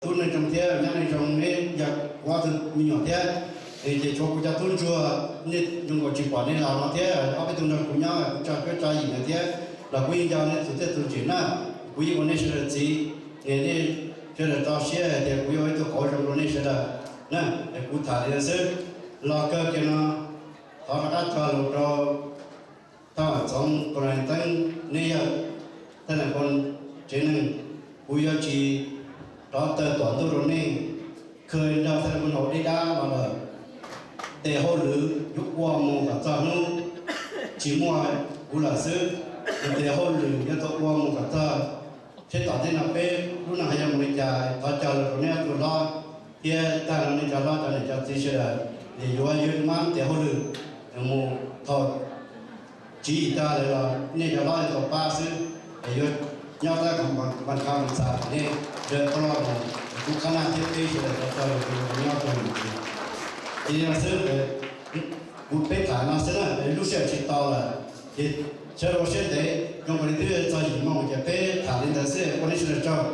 tub neej zoo thiab nyab neej zoo, neb yog kuv ob tug me nyuam thiab. Es ces tshuav kuv cov tub ntsuag, nej zoo nkaus tsis pom nej los no thiab, ob peb tug nrog kuv nyob, kuv tso cuab tso yim ntawd thiab, los kuv yeej nco nej tus txiaj tus ntsig na. Kuv yeej ua nej sawv daws txiv, es nej sawv daws tso siab hais tias kuv yuav ua ib tug qauv zoo rau nej sawv daws na. Es kuv tham li no xwb, los kawg kiag no thov rov qab txog lus rau thaj Vam Txoov, Pus Nais Teeb, neb yog thaj nais phoo tsev neeg, kuv yuav tsis rov tawg tuam ntuj rau nej. Khwv nrog thaj nais phoo Hauv Dej Dab los lawm, tes hauj lwm yuav ua mus kom txog hnub tsis muaj kuv lawm xwb. Tes hauj lwm yuav tau ua mus kom txog seb tom ntej no peb lub neej hais yog mus li cas, thov caw los rau neb ob tug hlob thiab tag nrho nej cov hlob cov niam cov txiv sawv daws, es yuav yuav mab tes hauj lwm mus thaum tswv yim tag lawm los nej cov hlob yuav tau pab xwb, es yuav nyob tab kom npaj kha mus txog nej sawv daws tau los mus kuv qhab naj thiab peb sawv daws cov tau los nyob rau mus. Ces li no xwb, kuv peb tham no xwb na, lub sij hawm tsis tau lawm, ces sawv daws ua siab ntev, zoo nkaus li twb txog yim moo ces peb tham li ntawd xwb, ua nej sawv daws tsaug.